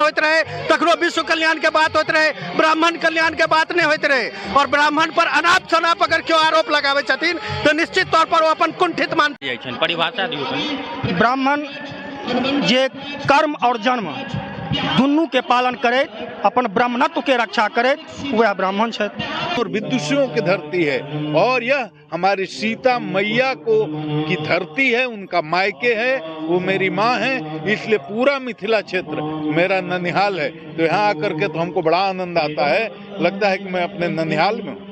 होइत रहे, तखनो विश्व कल्याण के बात होइत रहे, ब्राह्मण कल्याण के बात नहि होइत रहे। और ब्राह्मण पर अनाप शनाप अगर केओ आरोप लगाबै छथिन तऽ निश्चित तौर पर ओ अपन कुंठित मान जाइ छनि। परिभाषा दियौ कनि। ब्राह्मण जे कर्म और जन्म दुनू के पालन करैत अपन ब्राह्मणत्व के रक्षा करैत वएह ब्राह्मण छथि। और विदुषियों की धरती है और यह हमारी सीता मैया को की धरती है, उनका मायके है, वो मेरी माँ है, इसलिए पूरा मिथिला क्षेत्र मेरा ननिहाल है। तो यहाँ आकर के तो हमको बड़ा आनंद आता है, लगता है कि मैं अपने ननिहाल में हूँ।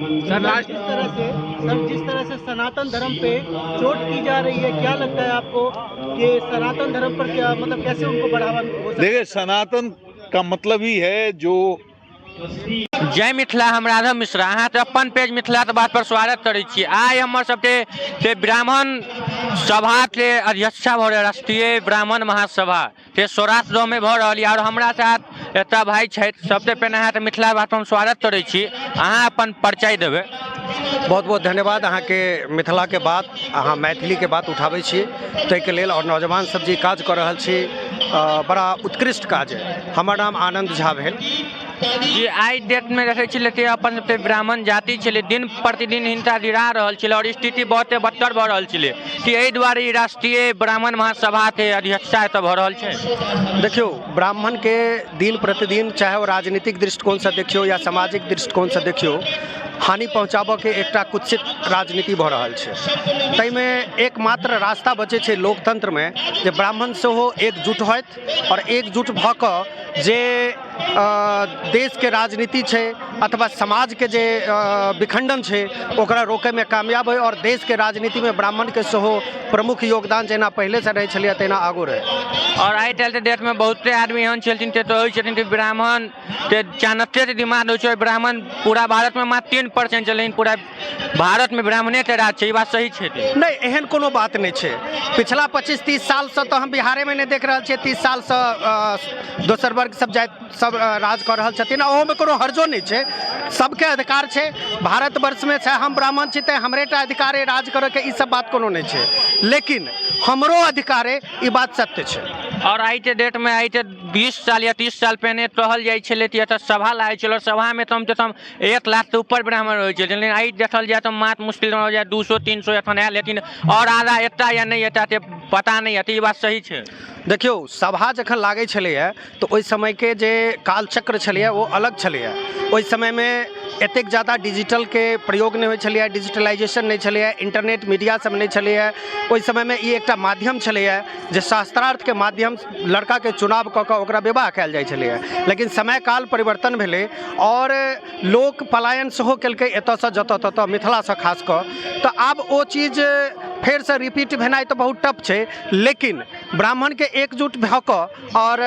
सर लास्ट जिस तरह से सर जिस तरह से सनातन धर्म पे चोट की जा रही है, क्या लगता है आपको कि सनातन धर्म पर क्या मतलब कैसे उनको बढ़ावा हो सकता है? देखिए, सनातन का मतलब ही है जो जय मिथिला। हम राधव मिश्रा अहाँके अपन पेज मिथिला के बात पर स्वागत करै छी। आइ हमर सबके से ब्राह्मण सभाके अध्यक्षा भऽ रहल राष्ट्रीय ब्राह्मण महासभा से सौराठ गाँवमे भऽ रहल यऽ और हमरा साथ एकटा भाई छथि। सबसे पहिने अहाँके मिथिला बात हम स्वागत करै छी, अहाँ अपन परिचय देबै। बहुत बहुत धन्यवाद अहाँके, मिथिलाके बात अहाँ मैथिलीके बात उठाबै छी ताहिके लेल, आओर नौजवान सब जे काज कऽ रहल छी बड़ा उत्कृष्ट काज अइ। हमर नाम आनन्द झा भेल। जी, आइ डेटमे देखै छलै कि अपन सबके ब्राह्मण जाति छलै दिन प्रतिदिन हिंसा गिरा रहल छलै और स्थिति बहुते बदतर भऽ रहल छलै, कि एहि दुआरे ई राष्ट्रीय ब्राह्मण महासभाके अध्यक्षता एतऽ भऽ रहल छै? देखियौ, ब्राह्मणके दिन प्रतिदिन चाहे ओ राजनीतिक दृष्टिकोणसँ देखियौ या सामाजिक दृष्टिकोणसँ देखियौ, हानि पहुँचाबऽके एकटा कुत्सित राजनीति भऽ रहल छै। ताहिमे एकमात्र रास्ता बचै छै लोकतन्त्रमे जे ब्राह्मण सेहो एकजुट होथि और एकजुट भऽ कऽ जे देशके राजनीति छै अथवा समाजके जे विखण्डन छै ओकरा रोकैमे कामयाब होइ और देशके राजनीतिमे ब्राह्मणके सेहो प्रमुख योगदान जेना पहिलेसँ रहै छलैए तहिना आगू रहै। और आइ काल्हिके डेटमे बहुते आदमी एहन छथिन से कहै छथिन कि ब्राह्मण के चाणक्यके दिमाग होइ छै, ब्राह्मण पूरा भारतमे मात्र 3% छै, लेकिन पूरा भारतमे ब्राह्मणेके राज छै, ई बात सही छै? नहि, एहन कोनो बात नहि छै। पिछला 25-30 सालसँ तऽ हम बिहारेमे नहि देख रहल छियै, 30 सालसँ दोसर वर्ग सब जाति सब राज कऽ रहल छथिन। ओहोमे कोनो हर्जो नहि छै, सबके अधिकार छै भारतवर्षमे छै। हम ब्राह्मण छी तऽ हमरेटा अधिकार अइ राज करऽके, ई सब बात कोनो नहि छै, लेकिन हमरो अधिकार अइ, ई बात सत्य छै। और आइके डेटमे आइके 20 साल या 30 साल पहिने कहल जाइ छलै कि एतऽ सभा लागै छलै, सभामे कमसँ कम 1 लाखसँ ऊपर ब्राह्मण रहै छै, लेकिन आइ देखल जाय तऽ मात्र मुश्किल हो जाय 200-300 एखन आयल हेथिन और आधा एता या नहि एता से पता नहि हेतै, ई बात सही छै? देखियौ, सभा जखन लागै छलैए तऽ ओहि समयके जे कालचक्र छलैए ओ अलग छलैए। ओहि समयमे एतेक जादा डिजिटलके प्रयोग नहि होइ छलैए, डिजिटलाइजेशन नहि छलैए, इन्टरनेट मीडिया सब नहि छलैए। ओहि समयमे ई एकटा माध्यम छलैए जे शास्त्रार्थके माध्यम लड़काके चुनाव कऽ कऽ ओकरा विवाह कयल जाइ छलैए। लेकिन समय काल परिवर्तन भेलै आओर लोक पलायन सेहो केलकै एतऽसँ जतऽ ततऽ, मिथिलासँ खास कऽ, तऽ आब ओ चीज फेरसँ रिपीट भेनाइ तऽ बहुत टफ छै, लेकिन ब्राह्मणके एकजुट भऽ कऽ आओर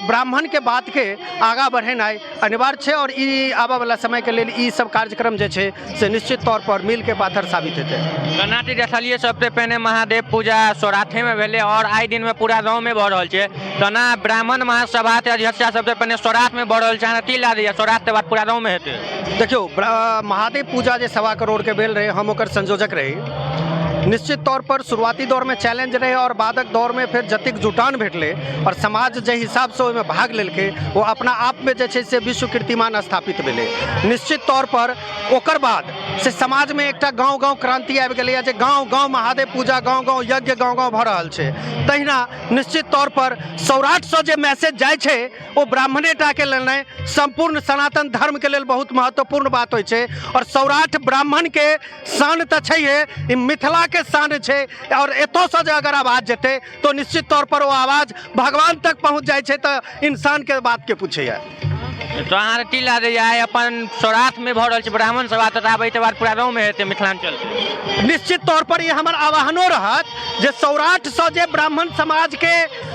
ब्राह्मणके बातके आगाँ बढ़ेनाइ अनिवार्य छै और ई आबऽवला समयके लेल ई सब कार्यक्रम जे छै से निश्चित तौर पर मीलके पाथर साबित हेतै। केनाति देखलियै सबसे पहिने महादेव पूजा सौराठेमे भेलै और आइ दिनमे पूरा गाँवमे भऽ रहल छै, तेना ब्राह्मण महासभाके अध्यक्षता सबसे पहिने सौराठमे भऽ रहल छै, अहाँके की लागैए सौराठके बाद पूरा गाँवमे हेतै? देखियौ, महादेव पूजा जे 1.25 करोड़के भेल रहै, हम ओकर संयोजक रही। निश्चित तौर पर शुरुआती दौरमे चैलेंज रहै और बादक दौरमे फेर जतेक जुटान भेटलै और समाज जाहि हिसाबसँ ओहिमे भाग लेलकै ओ अपना आपमे जे छै से विश्व कीर्तिमान स्थापित भेलै। निश्चित तौर पर ओकर बाद से समाजमे एकटा गाँव गाँव क्रांति आबि गेलैए जे गाँव गाँव महादेव पूजा, गाँव गाँव यज्ञ, गाँव गाँव भऽ रहल छै। तहिना निश्चित तौर पर सौराठसँ जे मैसेज जाइ छै ओ ब्राह्मणेटाके लेल नहि, सम्पूर्ण सनातन धर्मके लेल बहुत महत्वपूर्ण बात होइ छै। आओर सौराठ ब्राह्मणके शान तऽ छैहे, ई मिथिलाके शान छै और एतऽसँ जे अगर आवाज जेतै तो निश्चित तौर पर ओ आवाज भगवान तक पहुँच जाइ छै, तऽ इंसानके बातके पूछैए। तो अहाँ की लागैए आइ अपन सौराठमे भऽ रहल छै ब्राह्मण सभा, तऽ आब एहिके बाद पूरा गाँवमे हेतै मिथिलाञ्चल? निश्चित तौर पर ई हमर आह्वानो रहत जे सौराठसँ जे ब्राह्मण समाजके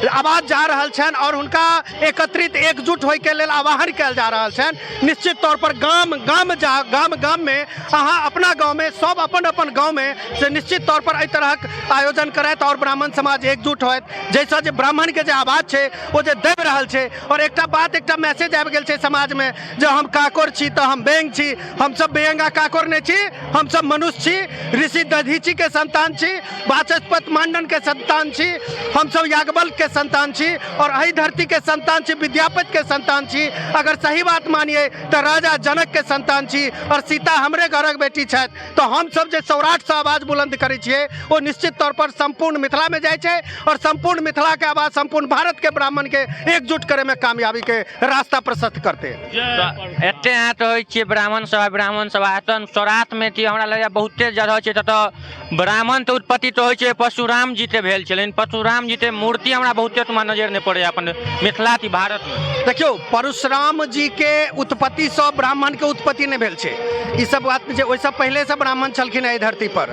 आवाज जा रहल छनि और हुनका एकत्रित एकजुट होइके लेल आह्वान कयल जा रहल छनि, निश्चित तौर पर गाम गाम जा गाम गाममे अहाँ अपना गाँवमे सब अपन अपन गाँवमे से निश्चित तौर पर एहि तरहक आयोजन करथि और ब्राह्मण समाज एकजुट होयत, जाहिसँ जे ब्राह्मणके जे आवाज छै ओ जे दबि रहल छै। और एकटा बात, एकटा मैसेज आबि गेल छै समाज समाजमे जे हम काकोर छी तऽ हम बेंग छी। हमसब बेंग आ काकोर नहि छी, हमसब मनुष्य छी, ऋषि दधीची के संतान छी, वाचस्पति मांडन के संतान छी, हमसब याज्ञवल्क्य के संतान छी और एहि धरती के संतान छी, विद्यापति के संतान छी। अगर सही बात मानिए तऽ राजा जनक के संतान छी और सीता हमरे घरक बेटी छथि। तऽ हमसब जे सौराठसँ आवाज बुलंद करै छियै ओ निश्चित तौर पर सम्पूर्ण मिथिलामे जाइ छै और सम्पूर्ण मिथिलाके आवाज सम्पूर्ण भारतके ब्राह्मणके एकजुट करैमे कामयाबीके रास्ता प्रशस्त करतै। तऽ एते अहाँ तऽ होइ छियै ब्राह्मण सभा, ब्राह्मण सभा एतऽ सौराठमे कि हमरा लगैए बहुते जगह छै ततऽ ब्राह्मण तऽ उत्पत्ति तऽ होइ छै परशुराम जीके भेल छलनि। परशुराम जीके मूर्ति हमरा बहुते ओहिठमा नजरि नहि पड़ैए अपन मिथिला कि भारतमे। देखियौ, परशुराम जीके उत्पत्तिसँ ब्राह्मणके उत्पत्ति नहि भेल छै, ई सब बात जे ओहिसँ पहिलेसँ ब्राह्मण छलखिन एहि धरती पर।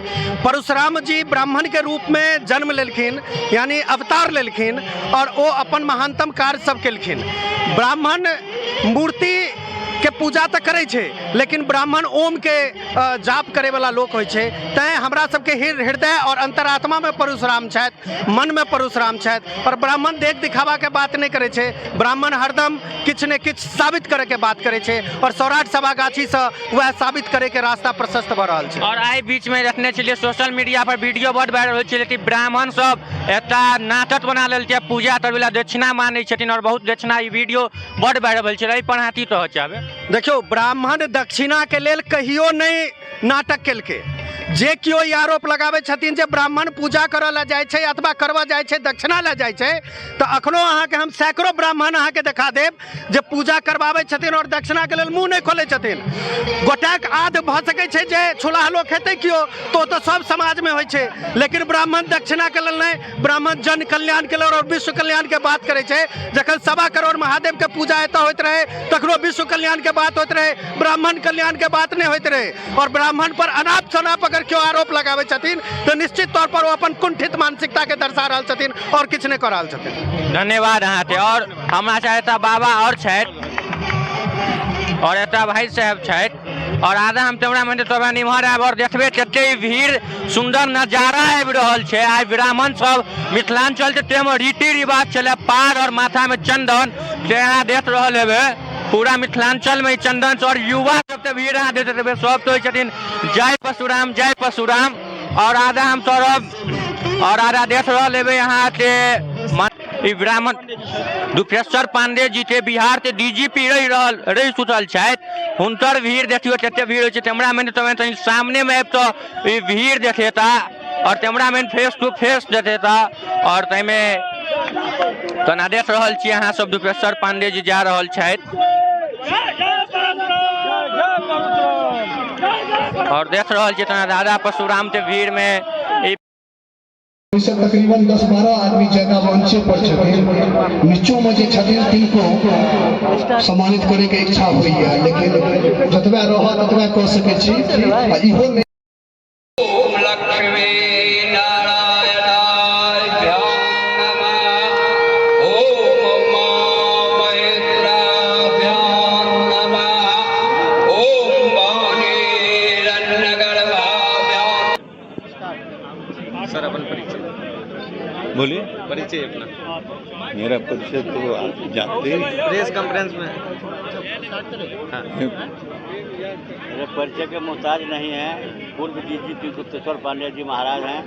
परशुराम जी ब्राह्मणके रूपमे जन्म लेलखिन, यानी अवतार लेलखिन और ओ अपन महानतम कार्य सब केलखिन। ब्राह्मण मूर्ति के पूजा तऽ करै छै, लेकिन ब्राह्मण ओम के जाप करे वाला लोक होइ छै। तैं हमरा सबके हृदय और अंतरात्मा में परशुराम छथि, मन में परशुराम छथि। और ब्राह्मण देख दिखावा के बात नहि करै छै, ब्राह्मण हरदम किछु ने किछु साबित करे के बात करै छै और सौराठ सभा गाछीसँ वएह साबित करे के रास्ता प्रशस्त भऽ रहल छै। और आइ बीच में देखने छलियै सोशल मीडिया पर वीडियो बड वायरल होइ छलै कि ब्राह्मण सब एकटा नाटक बना लेलकै, पूजा करबै लए दक्षिणा मानै छथिन और बहुत दक्षिणा, ई वीडियो बड वायरल भेल छलै। एहि पर अहाँ की कहऽ चाहबै? देखियौ, ब्राह्मण दक्षिणाके लेल कहियो नहि नाटक केलकै। जे केओ ई आरोप लगाबै छथिन जे ब्राह्मण पूजा करऽ लए जाइ छै अथवा करबऽ जाइ छै, दक्षिणा लए जाइ छै, तऽ अखनो अहाँके हम सैकड़ो ब्राह्मण अहाँके देखा देब जे पूजा करबाबै छथिन आओर दक्षिणाके लेल मुँह नहि खोलै छथिन। गोटैक आध भऽ सकै छै जे छुलाह लोक हेतै केओ, तऽ ओ तऽ सब समाजमे होइ छै, लेकिन ब्राह्मण दक्षिणाके लेल नहि, ब्राह्मण जन कल्याणके लेल आओर विश्व कल्याणके बात करै छै। जखन 1.25 करोड़ महादेवके पूजा एतऽ होइत रहै तखनो विश्व कल्याणके बात होइत रहै, ब्राह्मण कल्याणके बात नहि होइत रहै। और ब्राह्मण पर अनाप शनाप अगर केओ आरोप लगाबै छथिन तऽ निश्चित तौर पर ओ अपन कुंठित मानसिकताके दर्शा रहल छथिन और किछु नहि कऽ रहल छथिन। धन्यवाद अहाँके। और हमरा चाहे एतऽ बाबा और छथि और एतऽ भाई साहेब छथि और आधा हम कैमरामैन तोरा निम्हर आयब और देखबे कते भीड़ सुंदर नजारा आबि रहल छै। आइ ब्राह्मण सब मिथिलांचल के ताहिमे रीति रिवाज छलै पाग और माथा में चंदन, से अहाँ देख रहल हेबै पूरा मिथिलांचल में चंदन। और युवा सब के भीड़ अहाँ देखैत हेबै, सब कहै छथिन जय परशुराम जय परशुराम। और आधा हम सौरभ और आधा देख रहल हेबै अहाँ के ई ब्राह्मण गुप्तेश्वर पांडे जी के बिहार के डीजीपी रहि चुकल छथि, हुनकर भीड़ देखियौ कते भीड़ होइ छै। कैमरामैन तनी सामने में आबि तऽ ई भीड़ देखेता और कैमरामैन फेस टू फेस देखेता। और ताहिमे तना देख रहल छी अहाँ सब गुप्तेश्वर पांडे जी जा रहल छथि और देख रहल छी तना दादा परशुराम के भीड़ में ओहिसँ तकरीबन 10-12 आदमी ज्यादा मंचे पर छथिन, नीचोमे जे छथिन तिनको सम्मानित करैके इच्छा होइए, लेकिन जतबे रहत ततबे कऽ सकै छी। आ इहो ओम लक्ष्मी नारायणाभ्यां नमः, ओम उमा महेश्वराभ्यां नमः, ओम वाणी रत्नगर्भाभ्यां। सर अपन परिचय बोलिए। परिचय अपना। मेरा परिचय तो आप जानते हैं। प्रेस कॉन्फ्रेंस में। हाँ। मेरे परिचय के मोहताज नहीं है, पूर्व डीजीपी गुप्तेश्वर पांडे जी महाराज हैं।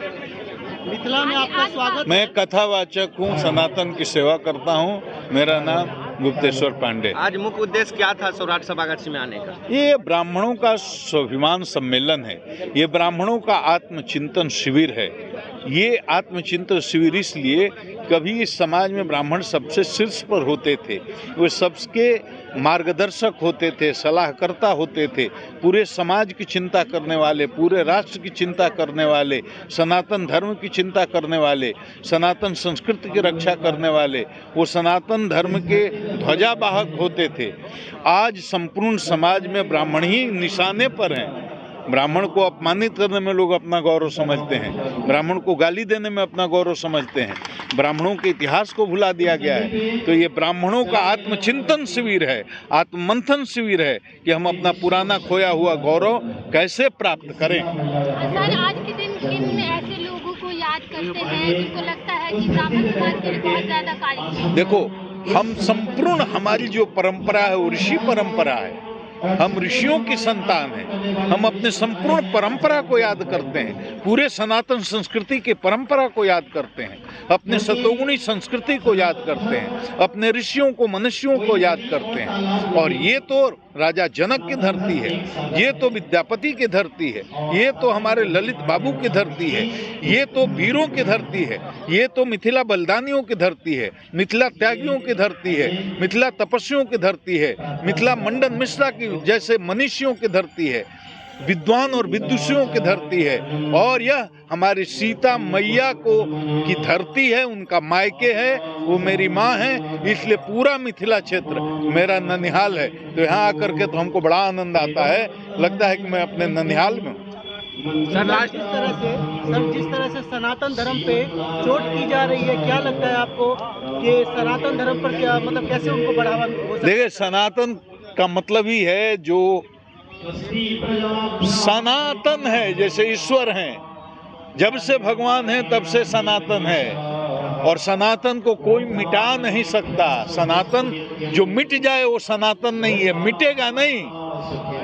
मिथिला में आपका स्वागत। मैं कथावाचक हूँ, सनातन की सेवा करता हूँ। मेरा नाम गुप्तेश्वर पांडे। आज मुख्य उद्देश्य क्या था सौराठ सभागाछी में आने का? ये ब्राह्मणों का स्वाभिमान सम्मेलन है, ये ब्राह्मणों का आत्मचिंतन शिविर है। ये आत्मचिंतन शिविर इसलिए कभी इस समाज में ब्राह्मण सबसे शीर्ष पर होते थे, वे सबके मार्गदर्शक होते थे, सलाहकर्ता होते थे, पूरे समाज की चिंता करने वाले, पूरे राष्ट्र की चिंता करने वाले, सनातन धर्म की चिंता करने वाले, सनातन संस्कृति की रक्षा करने वाले, वो सनातन धर्म के ध्वजावाहक होते थे। आज संपूर्ण समाज में ब्राह्मण ही निशाने पर हैं। ब्राह्मण को अपमानित करने में लोग अपना गौरव समझते हैं, ब्राह्मण को गाली देने में अपना गौरव समझते हैं, ब्राह्मणों के इतिहास को भुला दिया गया है। तो ये ब्राह्मणों का आत्मचिंतन शिविर है, आत्ममंथन शिविर है कि हम अपना पुराना खोया हुआ गौरव कैसे प्राप्त करें। सर, आज के दिन किन ऐसे लोगों को याद करते हैं जिनको लगता है कि ब्राह्मण समाज के लिए बहुत ज्यादा कार्य किया? देखो, हम संपूर्ण, हमारी जो परंपरा है वो ऋषि परंपरा है। हम ऋषियों की संतान हैं। हम अपने संपूर्ण परंपरा को याद करते हैं, पूरे सनातन संस्कृति की परंपरा को याद करते हैं, अपने सतोगुणी संस्कृति को याद करते हैं, अपने ऋषियों को, मनुष्यों को याद करते हैं। और ये तो राजा जनक की धरती है, ये तो विद्यापति की धरती है, ये तो हमारे ललित बाबू की धरती है, ये तो वीरों की धरती है, ये तो मिथिला बलिदानियों की धरती है, मिथिला त्यागियों की धरती है, मिथिला तपस्वियों की धरती है, मिथिला मंडन मिश्रा की जैसे मनीषियों की धरती है, विद्वान और विदुषियों की धरती है। और यह हमारी सीता मैया को की धरती है, उनका मायके है, वो मेरी माँ है, इसलिए पूरा मिथिला क्षेत्र मेरा ननिहाल है। तो यहाँ आकर के तो हमको बड़ा आनंद आता है, लगता है कि मैं अपने ननिहाल में हूँ। सर लास्ट जिस तरह से सर जिस तरह से सनातन धर्म पे चोट की जा रही है, क्या लगता है आपको कि सनातन धर्म पर क्या मतलब कैसे उनको बढ़ावा हो सकता है? देखिए, सनातन का मतलब ही है जो सनातन है, जैसे ईश्वर हैं, जब से भगवान हैं तब से सनातन है, और सनातन को कोई मिटा नहीं सकता। सनातन जो मिट जाए वो सनातन नहीं है, मिटेगा नहीं।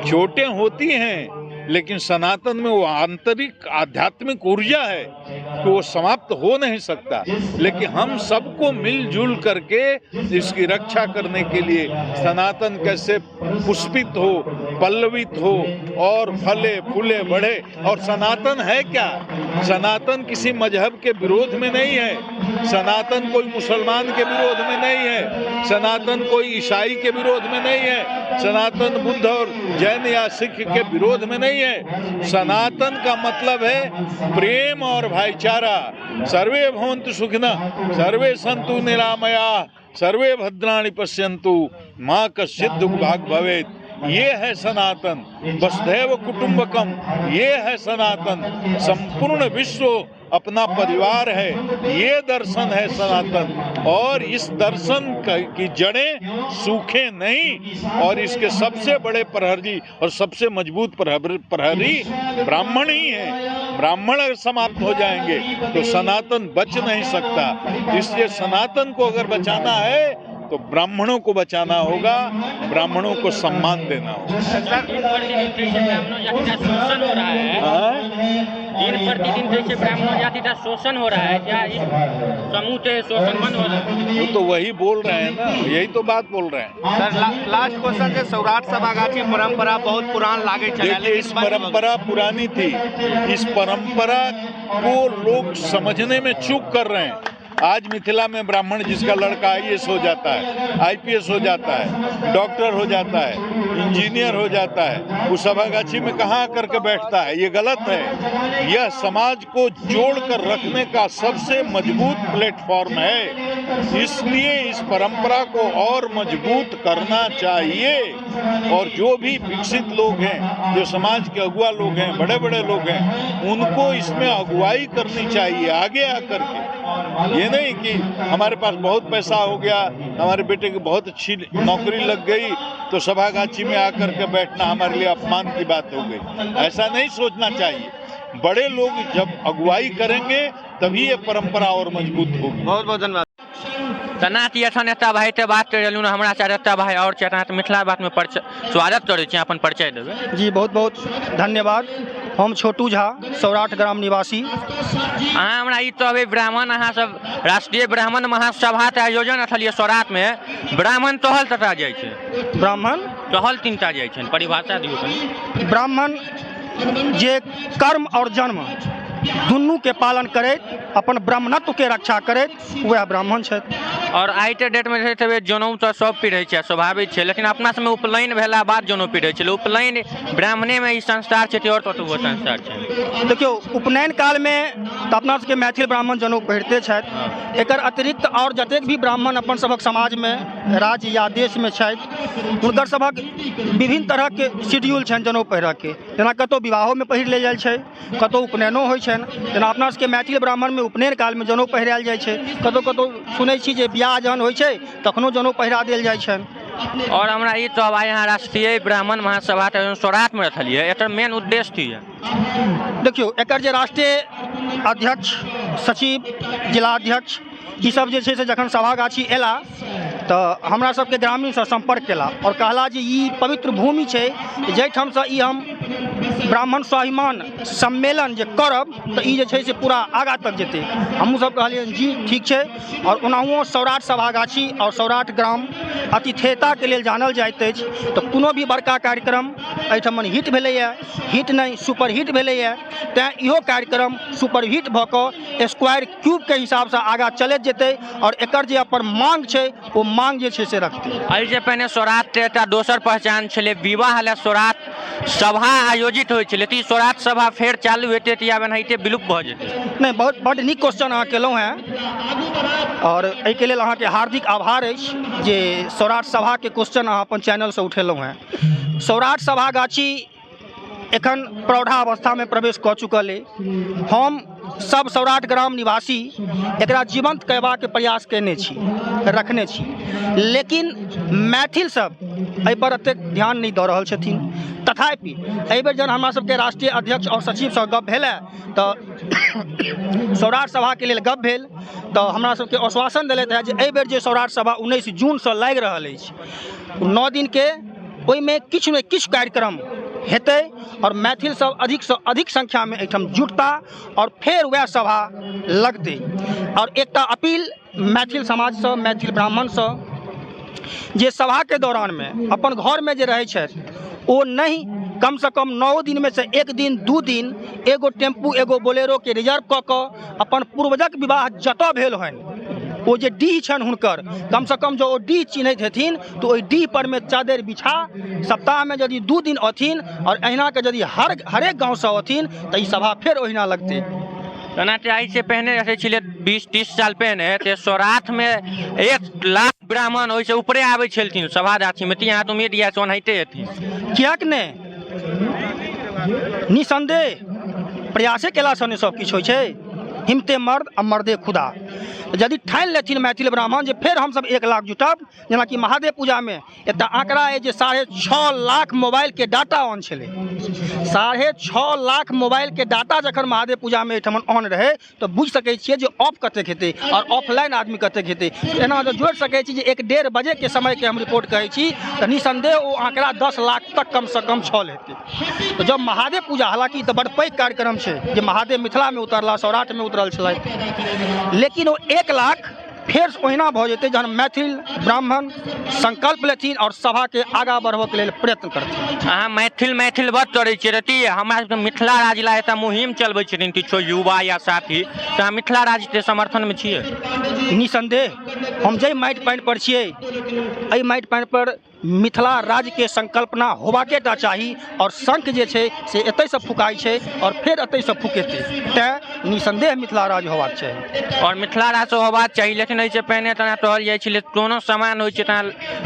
चोटें होती हैं लेकिन सनातन में वो आंतरिक आध्यात्मिक ऊर्जा है कि वो समाप्त हो नहीं सकता। लेकिन हम सबको मिलजुल करके इसकी रक्षा करने के लिए सनातन कैसे पुष्पित हो, पल्लवित हो और फले फूले बढ़े। और सनातन है क्या? सनातन किसी मजहब के विरोध में नहीं है, सनातन कोई मुसलमान के विरोध में नहीं है, सनातन कोई ईसाई के विरोध में नहीं है, सनातन बुद्ध और जैन या सिख के विरोध में नहीं है। सनातन का मतलब है प्रेम और भाईचारा। सर्वे भवन्तु सुखिनः, सर्वे सन्तु निरामया, सर्वे भद्राणि पश्यन्तु, माँ कश्चित् दुख भाग भवेत्। ये है सनातन। वसुधैव कुटुंबकम, ये है सनातन। संपूर्ण विश्व अपना परिवार है, ये दर्शन है सनातन। और इस दर्शन की जड़ें सूखे नहीं, और इसके सबसे बड़े प्रहरी और सबसे मजबूत प्रहरी ब्राह्मण ही हैं। ब्राह्मण अगर समाप्त हो जाएंगे तो सनातन बच नहीं सकता। इसलिए सनातन को अगर बचाना है तो ब्राह्मणों को बचाना होगा, ब्राह्मणों को सम्मान देना होगा। ब्राह्मणों जाति का शोषण हो रहा है, दिन प्रतिदिन जैसे ब्राह्मणों जाति का शोषण हो रहा है, क्या इस समूह से शोषण बंद हो रहा है? वो तो वही बोल रहे हैं ना, यही तो बात बोल रहे हैं। सर लास्ट क्वेश्चन से सौराठ सभागाछी परंपरा बहुत पुरान लागे चला, देखिए इस परंपरा पुरानी थी, इस परंपरा को लोग समझने में चूक कर रहे हैं। आज मिथिला में ब्राह्मण जिसका लड़का आईएएस हो जाता है, आईपीएस हो जाता है, डॉक्टर हो जाता है, इंजीनियर हो जाता है, वो सभागाछी में कहाँ करके बैठता है? ये गलत है। यह समाज को जोड़ कर रखने का सबसे मजबूत प्लेटफॉर्म है, इसलिए इस परंपरा को और मजबूत करना चाहिए। और जो भी विकसित लोग हैं, जो समाज के अगुआ लोग हैं, बड़े बड़े लोग हैं, उनको इसमें अगुवाई करनी चाहिए आगे आकर के। ये नहीं कि हमारे पास बहुत पैसा हो गया, हमारे बेटे की बहुत अच्छी नौकरी लग गई तो सभागाछी में आकर के बैठना हमारे लिए अपमान की बात हो गई, ऐसा नहीं सोचना चाहिए। बड़े लोग जब अगुवाई करेंगे तभी ये परंपरा और मजबूत होगी। बहुत बहुत धन्यवाद। तना एखन एतऽ भाई तऽ बात करि रहलहुँ, हमरा चारि एतऽ भाई और छथि। अहाँ मिथिला बातमे परिचय स्वागत करै छी, अपन परिचय देबै। जी बहुत बहुत धन्यवाद। हम छोटू झा, सौराठ ग्राम निवासी। अहाँ हमरा ई कहबै, ब्राह्मण अहाँ सब राष्ट्रीय ब्राह्मण महासभाके आयोजन रखलियै सौराठमे, ब्राह्मण तोहल तथा जाइ छै? ब्राह्मण तोहल तीनटा जाइ छै, परिभाषा दियौ कनि। ब्राह्मण जे कर्म और जन्म दुनू के पालन करैत अपन ब्राह्मणत्व के रक्षा करैत वएह ब्राह्मण छथि। और आइके डेटमे देखैत हेबै जनउ तऽ सब पहिरै छै, स्वाभाविक छै, लेकिन अपना सबमे उपनयन भेला बाद जनउ पहिरै छै। उपनयन ब्राह्मणेमे ई संस्कार छै कि आओर कतहु संस्कार छै? देखियौ, उपनयन कालमे तऽ अपना सबके मैथिल ब्राह्मण जनउ पहिरते छथि। एकर अतिरिक्त आओर जतेक भी ब्राह्मण अपन सभक समाजमे, राज्य या देशमे छथि, हुनकर सभक विभिन्न तरहके शेड्यूल छनि जनउ पहिरऽके। जेना कतहु विवाहोमे पहिर लेल जाइ छै, कतहु उपनयनो होइ छनि। जेना अपना सबके मैथिल ब्राह्मणमे उपनयन कालमे जनउ पहिरायल जाइ छै, कतहु कतहु सुनै छी जे बियाह जहन होइ छै तखनो जनउ पहिरा देल जाइ छनि। और हमरा ई कहब, आइ अहाँ राष्ट्रीय ब्राह्मण महासभाके सौराठमे रखलियै, एकर मेन उद्देश्य की यऽ? देखियौ, एकर जे राष्ट्रीय अध्यक्ष, सचिव, जिलाध्यक्ष ईसब जे छै से जखन सभागाछी अयला तऽ हमरा सबके ग्रामीणसँ सम्पर्क केला आओर कहला जे ई पवित्र भूमि छै जाहिठामसँ ई हम ब्राह्मण स्वाभिमान सम्मेलन जे करब तऽ ई जे छै से पूरा आगाँ तक जेतै। हमहूँ सब कहलियनि जी ठीक छै। आओर ओनाहुओ सौराठ सभागाछी आओर सौराठ ग्राम अतिथेयताके लेल जानल जाइत अछि, तऽ कोनो भी बड़का कार्यक्रम एहिठाम हिट भेलैए, हिट नहि सुपर हिट भेलैए, तैँ इहो कार्यक्रम सुपर हिट भऽ कऽ स्क्वायर क्यूबके हिसाबसँ आगाँ चलैत जेतै आओर एकर जे अपन मांग छै ओ मांग जे छै से रखतै। एहिसँ पहिने सौराठके एकटा दोसर पहचान छलै, विवाह लए सौराठ सभा आयोजित होइ छलै, तऽ ई सौराठ सभा फेर चालू हेतै तऽ आब एनाहिते विलुप्त भऽ जेतै? नहि, बहुत बड्ड नीक क्वेश्चन अहाँ केलहुँ हेँ आओर एहिके लेल अहाँके हार्दिक आभार अछि जे सौराठ सभाके क्वेश्चन अहाँ अपन चैनलसँ उठेलहुँ हेँ। सौराठ सभा गाछी एखन प्रौढ़ावस्थामे प्रवेश कऽ चुकल अइ। हम सब सौराठ ग्राम निवासी एकरा जीवंत करबाक प्रयास कयने छी, रखने छी, लेकिन मैथिल सब एहिपर एतेक ध्यान नहि दऽ रहल छथिन। तथापि एहिबेर जहन हमरा सबके राष्ट्रीय अध्यक्ष आओर सचिवसँ गप भेल तऽ सौराठ सभाके लेल गप भेल तऽ हमरा सबके आश्वासन देलथि हेँ जे एहिबेर जे सौराठ सभा 19 जूनसँ लागि रहल अछि 9 दिनके, ओहिमे किछु ने किछु कार्यक्रम हेतै आओर मैथिल सब अधिकसँ अधिक संख्यामे एहिठाम जुटता आओर फेर वएह सभा लगतै। आओर एकटा अपील मैथिल समाजसँ, मैथिल ब्राह्मणसँ, जे सभाके दौरानमे अपन घरमे जे रहै छथि ओ नहि कमसँ कम 9 दिनमे से 1 दिन 2 दिन एगो टेम्पू एगो बोलेरोके रिजर्व कऽ कऽ अपन पूर्वजक विवाह जतऽ भेल होइन ओ जे डीह छनि हुनकर, कमसँ कम जँ ओ डीह चिन्हैत हेथिन तऽ ओहि डीह परमे चादरि बिछा सप्ताहमे यदि 2 दिन अथिन आओर अहिनाके यदि हरेक गाँवसँ अथिन तऽ ई सभा फेर ओहिना लगतै। एना तऽ एहिसँ पहिने रहै छलै 20-30 साल पहिने तऽ सौराठमे 1 लाख ब्राह्मण ओहिसँ ऊपरे आबै छलखिन सभा गाछीमे, तऽ यहाँ तऽ उम्मीद यऽ ओनाहिते हेथिन। किएक नहि, निसन्देह प्रयासे केलासँ ने सब किछु होइ छै। हिम्मते मर्द आ मर्दे खुदा। यदि ठानि लेथिन मैथिल ब्राह्मण जे फेर हमसब 1 लाख जुटब, जेनाकि महादेव पूजामे एकटा आंकड़ा अछि जे 6.5 लाख मोबाइलके डाटा ऑन छलै। 6.5 लाख मोबाइलके डाटा जखन महादेव पूजामे एहिठाम ऑन रहै तऽ बुझि सकै छियै जे ऑफ कतेक हेतै आओर ऑफलाइन आदमी कतेक हेतै। एना जँ जोड़ि सकै छी जे 1-1.5 बजेके समयके हम रिपोर्ट कहै छी तऽ निसन्देह ओ आंकड़ा 10 लाख तक कमसँ कम छल हेतै। तऽ जब महादेव पूजा, हालाँकि तऽ बड़ पैघ कार्यक्रम छै जे महादेव मिथिलामे उतरला, सौराठमे उतरल छलथि, लेकिन ओ 1 लाख फेर ओहिना भऽ जेतै जहन मैथिल ब्राह्मण संकल्प लेथिन आओर सभाके आगाँ बढ़बऽके लेल प्रयत्न करथिन। अहाँ मैथिल मैथिलवत करै छियै रति, हमरा सबके मिथिला राज्य ला एकटा मुहिम चलबै छथिन किछो युवा या साथी, तऽ अहाँ मिथिला राज्यके समर्थनमे छियै? निसन्देह हम जाहि माटि पानि पर छियै एहि माटि पानि पर मिथिला राज्यके संकल्पना होबाके टा चाही आओर शंख जे छै से एतहिसँ फुकाइ छै आओर फेर एतहिसँ फुकेतै, तैँ निसन्देह मिथिला राज्य होबाक चाही। आओर मिथिला राज्य होबाक चाही, लेकिन एहिसँ पहिने तेना कहल जाइ छलै कोनो सामान होइ छै तेना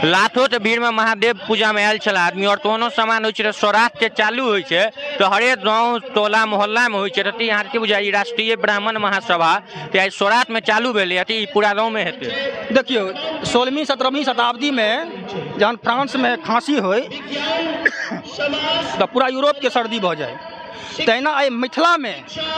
लाखोके भीड़मे महादेव पूजामे आयल छलै आदमी, आओर कोनो सामान होइ छै तऽ सौराठके चालू होइ छै तऽ हरेक गाँव टोला मोहल्लामे होइ छै। तऽ अहाँके की बुझाइए राष्ट्रीय ब्राह्मण महासभा तऽ आइ सौराठमे चालू भेलै अथी ई पूरा गाँवमे हेतै? देखियौ, 16वीं 17वीं शताब्दीमे जहन फ्रांसमे खाँसी होइ तऽ पूरा यूरोपके सर्दी भऽ जाइ, तहिना आइ मिथिलामे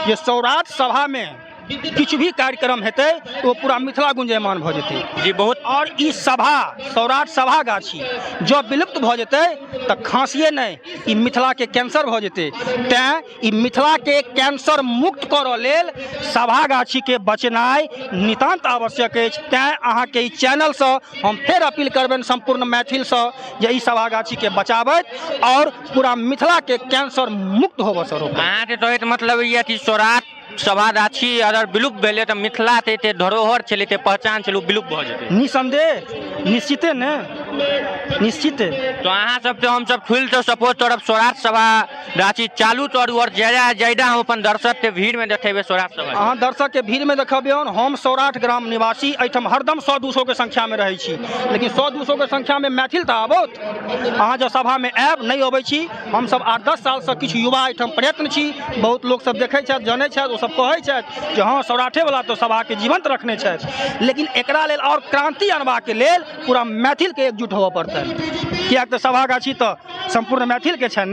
जे सौराठ सभामे किछु भी कार्यक्रम हेतै तऽ ओ पूरा मिथिला गुंजयमान भऽ जेतै जी बहुत। आओर ई सभा सौराठ सभा गाछी जँ विलुप्त भऽ जेतै तऽ खाँसिए नहि ई मिथिलाके कैंसर भऽ जेतै, तैँ ई मिथिलाके कैंसर मुक्त करऽ लेल सभागाछीके बचेनाइ नितान्त आवश्यक अछि। तैँ अहाँके ई चैनलसँ हम फेर अपील करबनि सम्पूर्ण मैथिलसँ जे ई सभागाछीके बचाबथि आओर पूरा मिथिलाके कैंसर मुक्त होबऽसँ रोकथि। अहाँके कहैके मतलब यऽ कि सौराठ सभागाछी अगर विलुप्त भेलै तऽ मिथिलाके एते धरोहर छलै, एते पहचान छलै, ओ विलुप्त भऽ जेतै? निसन्देह, निश्चिते ने, निश्चिते। तऽ अहाँ सबके हमसब खुलि कऽ सपोर्ट करब, सौराठ सभा गाछी चालू करू आओर ज्यादा ज्यादा हम अपन दर्शकके भीड़मे देखेबै सौराठ सभा। अहाँ दर्शकके भीड़मे देखबियौन। हम सौराठ ग्राम निवासी एहिठाम हरदम 100-200 के संख्यामे रहै छी, लेकिन 100-200 के संख्यामे मैथिल तऽ आबौत। अहाँ जँ सभामे आयब, नहि अबै छी। हमसब 8-10 सालसँ किछु युवा एहिठाम प्रयत्न छी, बहुत लोकसब देखै छथि, जनै छथि, ओसब कहै छथि जे हँ सौराठेवला तऽ सभाके जीवन्त रखने छथि, लेकिन एकरा लेल आओर क्रान्ति अनबाके लेल पूरा मैथिलके एकजुट होबऽ पड़तनि, किएक तऽ सभागाछी तऽ सम्पूर्ण मैथिलके छनि।